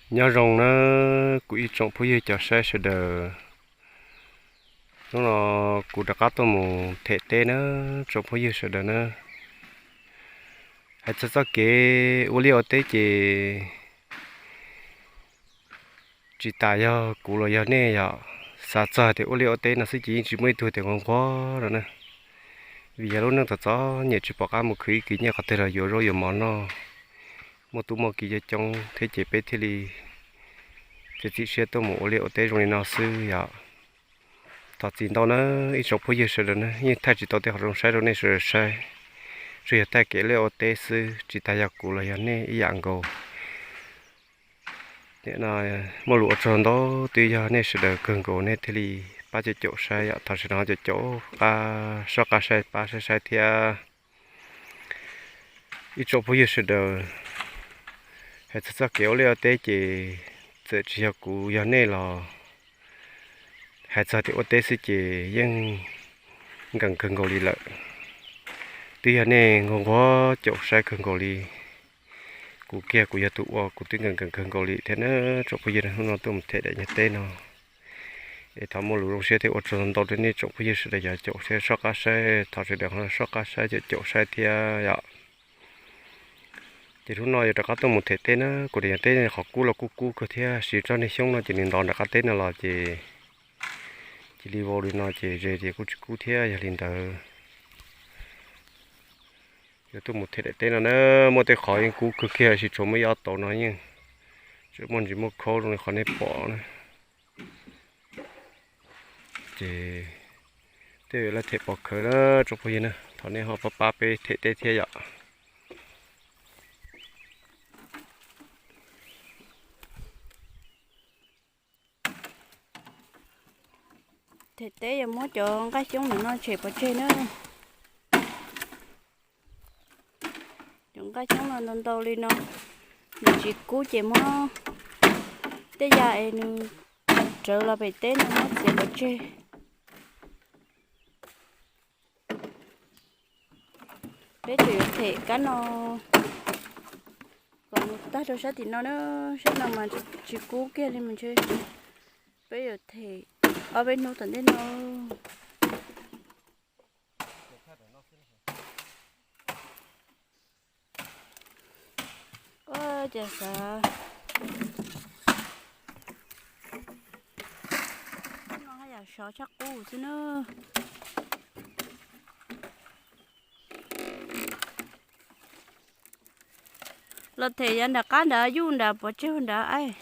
Nyob zoo na, kuv ib tsoom phooj ywg cov saib sawv daws. Hnub no kuv rov qab tuaj mus them teb na, tsoom phooj ywg sawv daws na. Hais txog txoj kev ua liaj ua teb ces tsis tas yog kuv los yog nej yom, xav txog tias ua liaj ua teb no xwb ces yeej tsis muaj ib tug tias nquag nquag no na. Vim yog lub neej txom txom nyem tsis pom qab mus khwv ib kis nyiaj qhov twg los yuav zaub yuav mov noj, muaj tub muaj ki coob coob thiab ces peb thiaj li txiav txim siab tuaj mus ua liaj ua teb zoo li no xwb yom. Thov txim ntau na ib tsoom phooj ywg sawv daws na, yeej thaij tsis tau tej qhov zoo saib rau nej sawv daws saib. Tsuas yog thaij kev liaj ua teb xwb, tsis tas yog kuv los yog nej ib yam nkaus. Nim no muaj lus ua tsaug ntau, twb yog nej sawv daws kawg nkaus nej thiaj li pab caum caum saib yom. Thov sawv daws ho caum caum qab soj qab saib pab saib saib thiab. Ib tsoom phooj ywg sawv daws, hais txog txoj kev ua liaj ua teb ces txawm tsis yog kuv yog nej los hais txog tias ua teb xwb ces yeej nkees kawg nkaus li lawm. Twb yog nej nquag nquag caum saib kawg nkaus li. Kuv kiag kuv yog tus ua kuv twb nkees nkees kawg nkaus li thiab na tsoom phooj ywg, hnub no tuaj mus them daim nyuag teb no. Es thov muaj lus zoo siab thiab ua tsaug ntau rau nej tsoom phooj ywg sawv daws yog caum saib soj qab saib, thov sawv daws ho soj qab saib caum caum saib thiab yom. Ces hnub no yuav rov qab tuaj mus them teb na, kuv daim nyuag teb qhov kub los kuj kub kawg thiab, sis tsob niag xyoob no ces nws ntos nram qab teb no los ces cia li vau li no ces ze ces kuj tsis kub thiab. Yog li ntawd yuav tuaj mus them daim teb no na, muaj tej qhov yeej kub kawg kiag sis tsuas muaj ib ob tauv no yeej tseem muaj ntsis muaj khaub zoo li qhov nej pom na. Ces tej lawv them pov khawv na tsoom phooj ywg na, thov nej ho pab pab peb them teb thiab yom. Them teb yog muab cov nqaij xyoob ntawm no tshem pov tseg na. Cov nqaij xyoob no ntau ntau li no, nws tsis kub ces muab tej yam es nws rawv los pem teb no muab txiav pov tseg. Peb tseem yuav them kab no kom mus tag rau sab tim no na, sab no mas tsis kub kiag li mas ntshe peb yuav them ob peb hnub tom ntej no. Ua cas xav no haj yam sov tshaj qub xwb na. Los them yav nram qab nrad yuj nrad pov tseg nrad aib.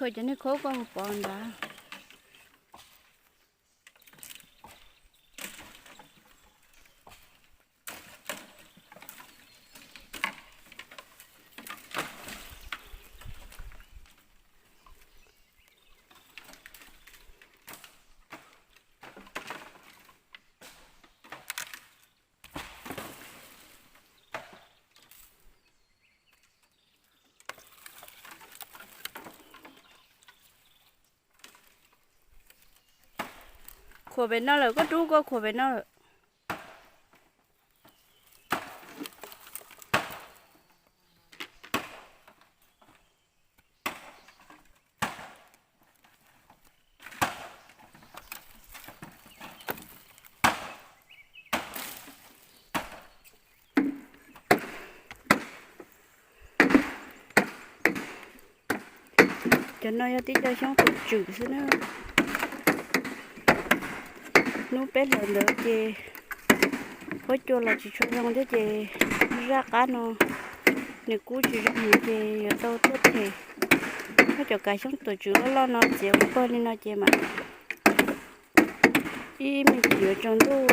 Khaws cov niag khaub koj mus pov nrad. Khuam pem no lawm, koj rub koj khuam pem no lawm. Cov no yog tib co xyoob tus tswm xwb na. Hnub peb hlawv ntawd ces huab cua los tsis tshua zoo thiab ces zaj qab no nws kub tsis zoo heev ces yuav tau tuaj them. Muab cov kav xyoob tus tswm loj loj no txiav ua pawg li no ces mam ib me ntsis yuav tsaus ntuj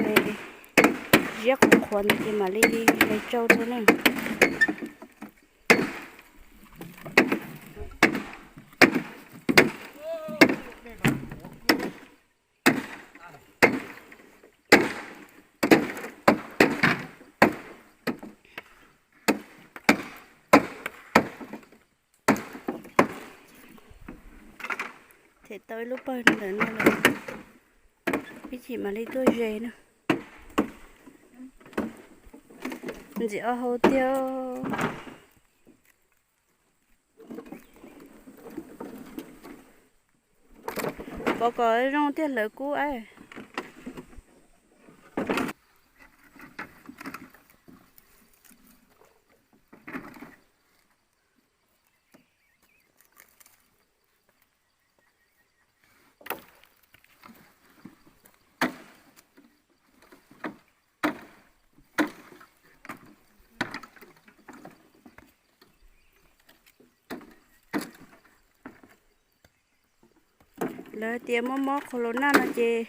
ziab qhuav qhuav ntawd ces mam li hle tsau rau na. Them tau ib lub pawg ntawm no lawm, ib chim mam li tuaj ze na. Ntxim ob hau tiag. Pov kom zoo tiag hlawv kub ab. Lawv tias mob mob qhov los naj no ces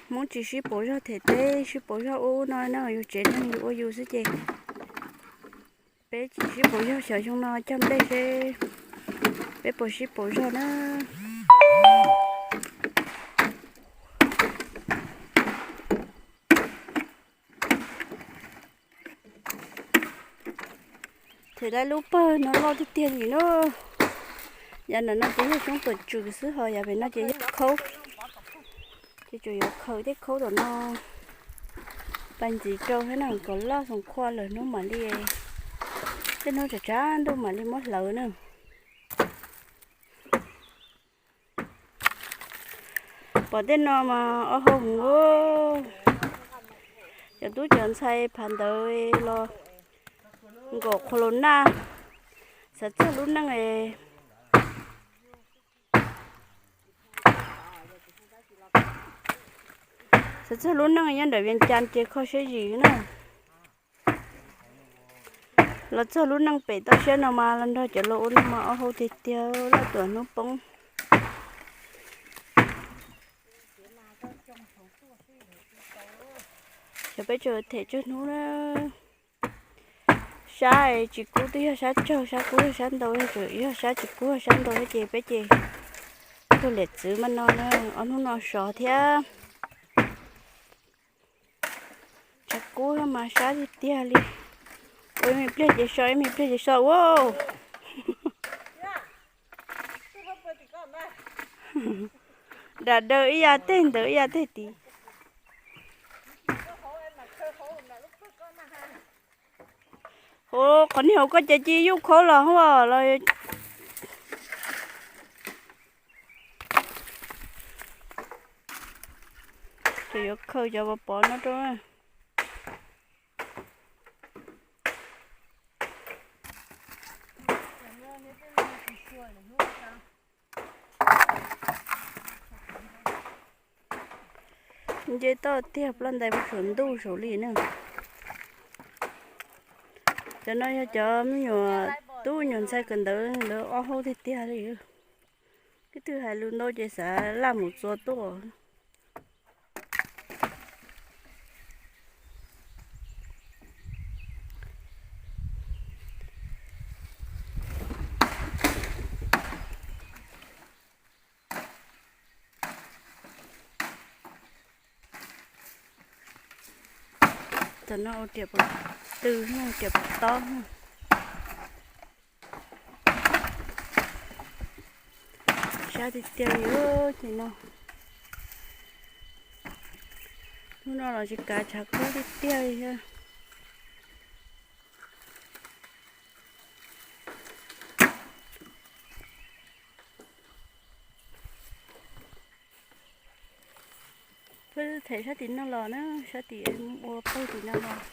Hmoob tsis sib pauv zog them teb, sib pauv zog ub no na, yus tsev neeg yus ua yus xwb ces peb tsis sib pauv zog, xyov xyoo no cog nplej seb peb puas sib pauv zog na. Them tau lub pawg no loj tiag tiag li na. Yav ntawm no ces yog xyoob tuam tswm xwb, ho yav pem no ces yog khaub. Ces tsuas yuav khaws tej khaub tom no pais ntxiv rau thiab na, kom loj xoom khuaj lawm hnub mam li, tej hnub tshav tshav ntuj mam li muab hlawv na. Pom tej no mas ob hau heev. Cov tub cov ntxhais phav ntawd los nkaum qhov los naj, xav txog lub neej, xav txog lub neej nyob ntawm Vias Cas ces kho siab zim na. Los txog lub neej pem toj siab no mas los nrog cov laus ua neej mas ob hau tiag tiag, loj tuam hnub poob. Xyov peb tseem them tsawg hnub na. Sab tsis kub twb yog sab tsawg, sab kub yog sab ntau, yog sab tsis kub yog sab ntau ces peb ces tuag liam txwv mas no na, ob hnub no sov thiab. Tshav kub mas sab tiag tiag li. Ua ib me pliag ces so, ib me pliag ces so ua. Dam daws ib yam teg ntawd ib yam teg tid. Ua qhov niag hauv koj ces cia yuj khaub los hos los. Ces yuav khaws cov pov pov no rau. Nce toj tiag, ploj ntais puag saum ntuj saum li na. Cov no yog cov me nyuam tub nyuam ntxhais kawm ntawv, lawv ob hau tiag tiag li. Leej twg hais lus ntau ces xav laj mus txua tuaj. Tam no ua riam pov tw, riam pov tob. Sab tiag tiag li ces no. Hnub no los tsis kav tshav kub tiag tiag li thiab. Peb them sab tim no los na, sab tim ua pawg tim no los.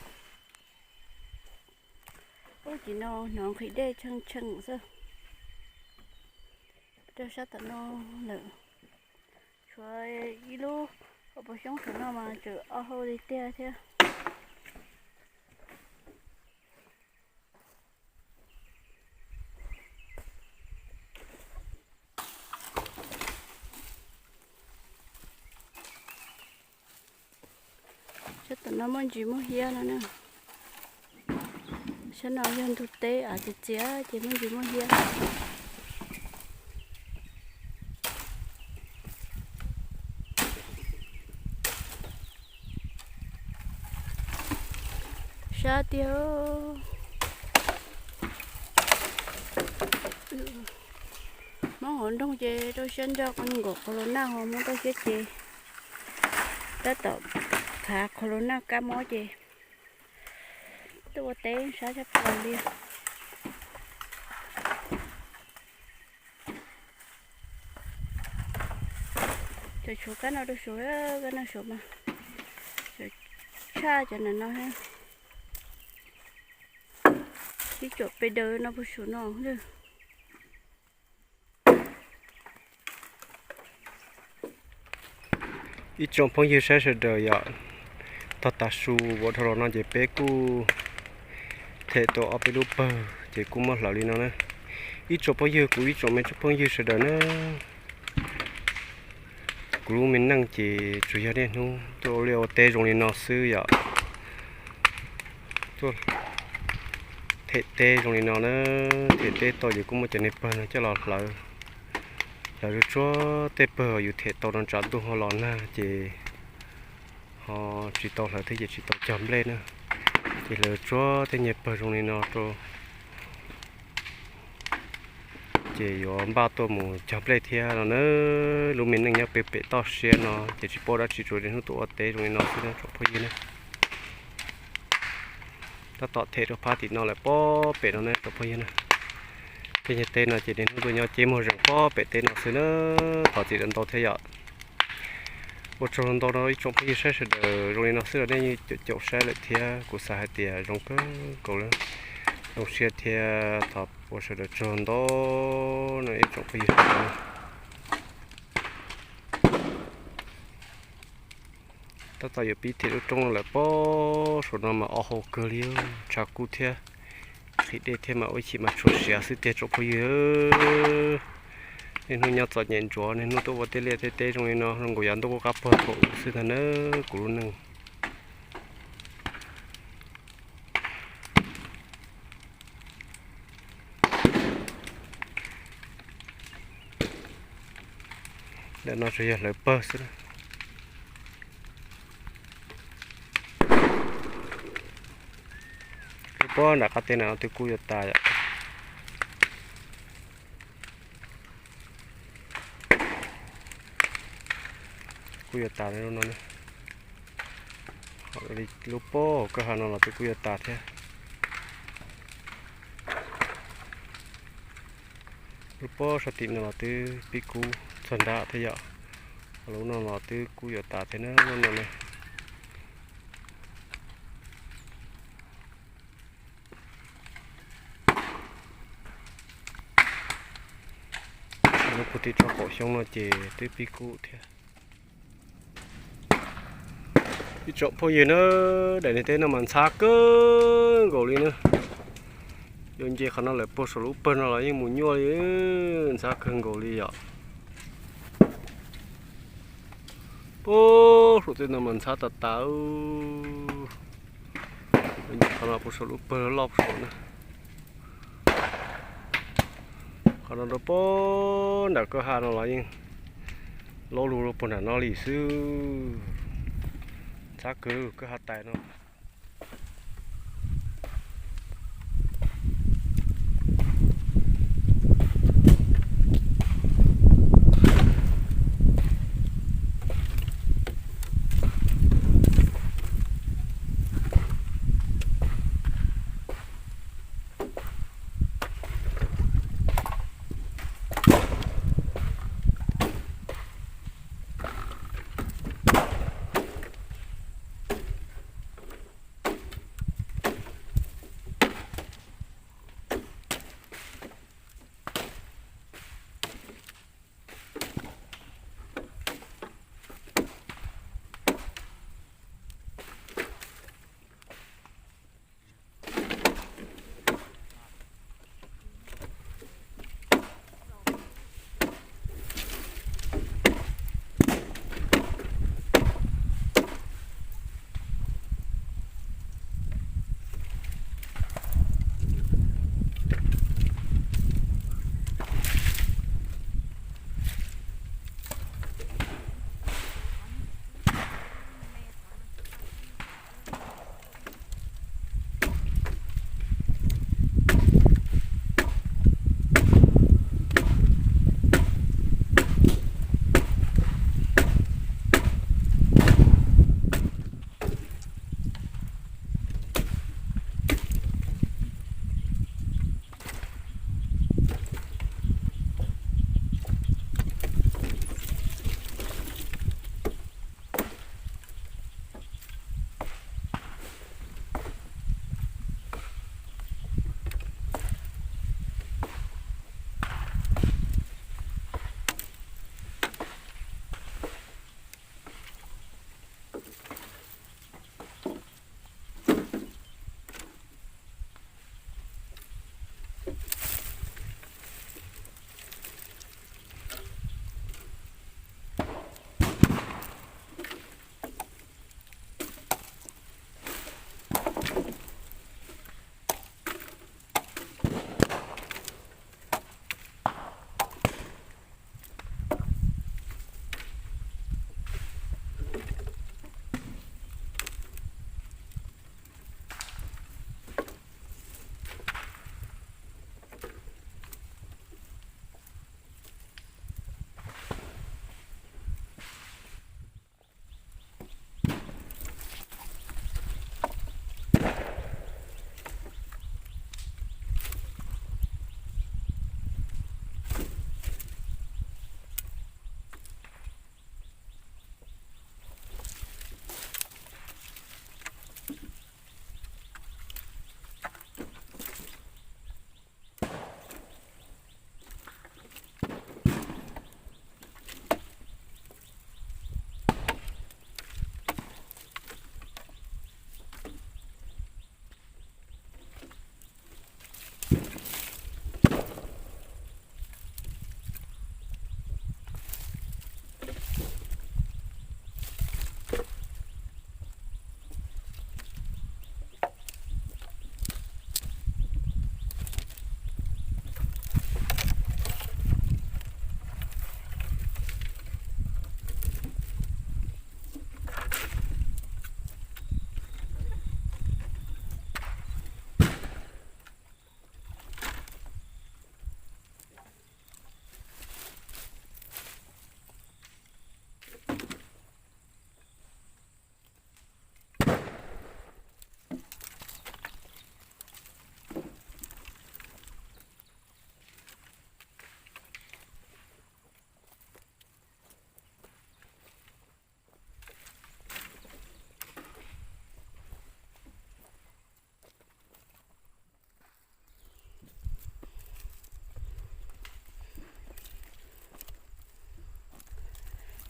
Ub, tim no hnov nqhis dej tsheej tsheej xwb. Rau sab tom no lawm. Tshuav ib lub hauv paus xyoob saum no mas tseem ob hau li tiag thiab. Sab tom no muaj ntsis muaj hiab no na. Sab no yog ntug teb av txias txias ces muaj ntsis muaj hiab. Sab tiag. Hmoob hauv nroog ces rau siab ntso, nkaum qhov los naj ho Hmoob toj siab ces tab tom phav qhov los naj kab mob ces tuaj ua teb sab tshaj plaws li. Cov tshuav kab no rau saum, kab no saum mas tshaj cov ntawm no thiab. Ib tsoom peb daws no puag saum no. Ib tsoom phooj ywg saib sawv daws yom, tog tav su ua dhau los no ces peb kuj them tau ob peb lub pawg ces kuj muab hlawv li no na. Ib tsoom phooj ywg, kuv ib tsoom me tsoom phooj ywg sawv daws na, kuv lub me neej ces tsuas yog niaj hnub tuaj ua liaj ua teb zoo li no xwb yom. Tuaj them teb zoo li no na, them teb tau ces kuj muab cov niag pawg no coj los hlawv. Hlawv tsuag tsuag tej pawg yus them tau no tsam ntuj ho los nag ces ho tsis tau hlawv thiab ces tsis tau cog nplej na. Ces hlawv tsuag tej niag pawg zoo li no rau ces yuav npaj tuaj mus cog nplej thiab no na. Lub me neej nyob pem pem toj siab no ces tsis paub dab tsi, tsuas niaj hnub tuaj ua teb zoo li no xwb na tsoom phooj ywg na. Tab tom them rau phab tim no lawm pob pem no na tsoom phooj ywg na. Tej niag teb no ces niaj hnub tuaj nyob ceb muag zeem pob pem teb no xwb na. Thov txim ntau thiab yom. Ua tsaug ntau rau ib tsoom phooj ywg saib sawv daws, zoo li no xwb los nej yeej caum caum saib lawm thiab, kuv xav hais tias zoo kawg nkaus li, zoo siab thiab. Thov ua sawv daws tsaug ntau no ib tsoom phooj ywg. Tab tom yuav pib them lub roob no lawm pob saum no mas ob hau kawg li, tshav kub thiab, qhim dej thiab mas ua ib chim mas tshuav siav xwb tiag tsoom phooj ywg. Niaj hnub nyob txom nyem ntsuav, niaj hnub tuaj ua tej liaj tej teb zoo li no, zoo nkaus yav ntuj kuj qab puag thaum ub xwb ntag na kuv lub neej. Ntawm no tsuas yog hlawv pawg xwb. Lub pob nram qab teb na no twb kub yuav tas yom. Kub yuav tas lub no. Lub pob hauv kwj ha no los twb kub yuav tas thiab. Lub pob sab tim no los twb pib kub txog nrab thiab yom. Lub no los twb kub yuav tas thiab na, lub no na. Lub puag tim tsob qaum xyoob no ces twb pib kub thiab. Ib tsoom phooj ywg na, daim niag teb no mas ntxhab kawg nkaus li na. Yuav nce qhov no lawm puag saum lub pawg no los yeej mus nyuaj li, ntxhab kawg nkaus li yom. Puag saum tej no mas ntxhab tas tas. Yuav nce qhov no puag saum lub pawg loj saum na. Qhov no rau puag nram kwj ha no los yeej laub lug rau puag nram no li xwb. Ntxhab kawg kwj ha tais no.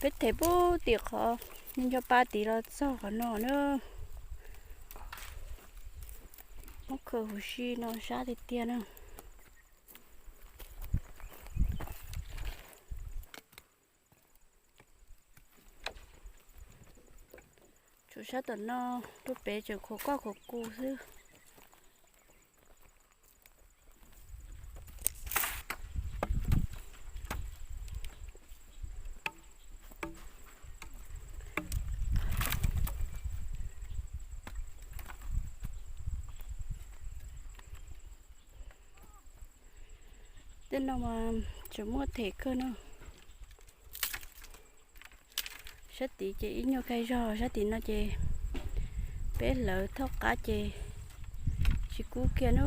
Peb them pub tim qhov ncho pa tid los txog qhov no na. Muab khaws huv si no sab tiag tiag na. Tshuav sab tom no, rau pem tseem khuav koj khuav kus xwb. Tej no mas tseem muaj them kawg no. Sab tid ces ib nyuag kag zog, sab tim no ces peb hlawv thauj qab ces tsis kub kiag na.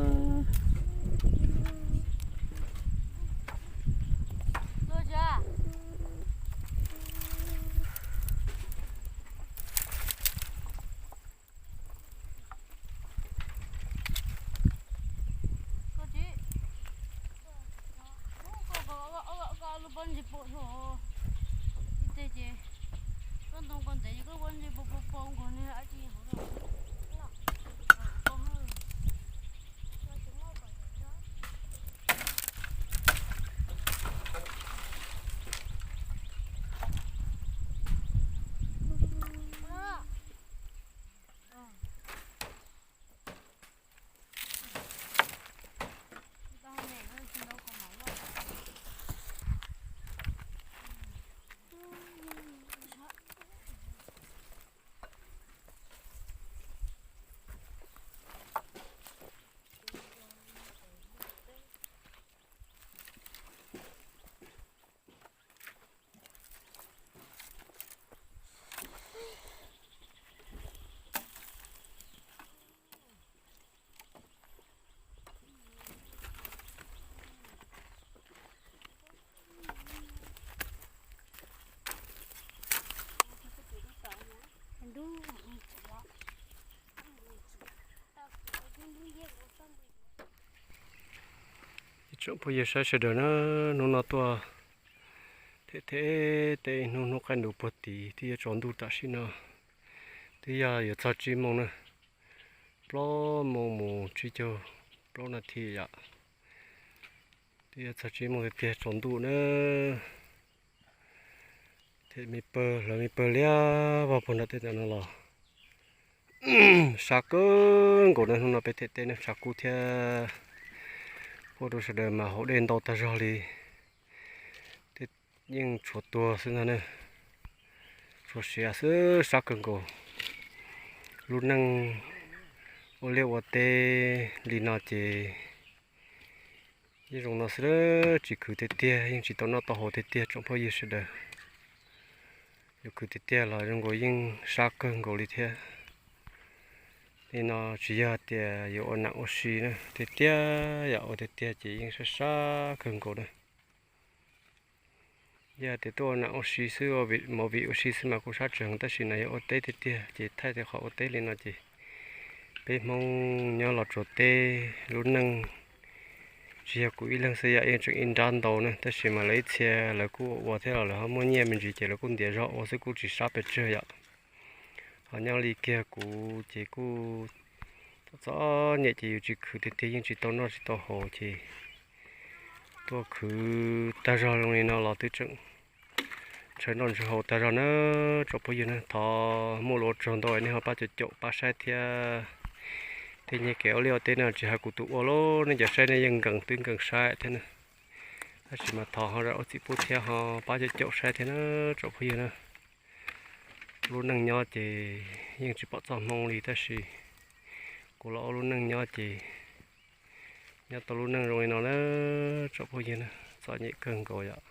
Ib tsoom phooj ywg saib sawv daws na, hnub no tuaj them them teb ib hnub, hnub qaij ntuj puag tid twb yuav tsaus ntuj tam sim no, twb yog yuav txog tsib moos na, plaub moos mus tsib caug plaub nas this yom, twb yuav txog tsib moos tiag tiag tsaus ntuj na. Them me pawg hlawv me pawg liab vog puag nram tej ntawm no los sab kawg nkaus na, hnub no peb them teb na sab kub thiab. Pub rau sawv daws mas haus dej ntau tag zog li, yeej tshuav tuag xwb ntag na, tshuav siav xwb sab kawg nkaus. Lub neej ua liaj ua teb li no ces yeej zoo no xwb, tsis khwv tiag tiag, yeej tsis tau noj tau haus tiag tiag tsoom phooj ywg sawv daws. Yuav khwv tiag tiag los zoo nkaus yeej sab kawg nkaus li thiab. Li no tsis yog tias yuav ua nam ua si na, tiag tiag yom, ua tiag tiag ces yeej sab sab kawg nkaus na. Yog tias tuaj ua nam ua si xwb, ua movie ua si xwb mas kuj sab tsees, tab sis no yog ua teb tiag tiag ces thaij tej qhov ua teb li no ces peb Hmoob nyob los tsuas teb lub neej. Tsis yog kuv ib leeg xwb yom, yeej tseem ib nrab ntau na, tab sis mas lawv ib txhia lawv kuj ua ua thiab los lawv ho muaj nyiaj me ntsis ces lawv kuj ntiav zog ua xwb kuj tsis sab pes tsawg yom. Ho nyob li kiag kuv ces kuj txom txom nyem ces yus tsis khwv tiag tiag yeej tsis tau noj tsis tau haus ces tuaj khwv tag zog zoo li no los twb tseem ntshaw noj ntshaw haus tag zog na tsoom phooj ywg na. Thov muaj lus ua tsaug ntau nej ho pab caum caum pab saib thiab. Tej nyiag kev ua liaj ua teb no tsis hais kuv tus ua los nej cov saib nej yeej nkees twb nkees saib thiab na. Tab sis mas thov ho zam lub txim pub thiab ho pab caum caum saib thiab na tsoom phooj ywg na. Lub neej nyob ces yeej tsis pom txoj hmoo li tab sis kuv los ua lub neej nyob ces nyob tau lub neej zoo li no na tsoom phooj ywg na, txom nyem kawg nkaus yom.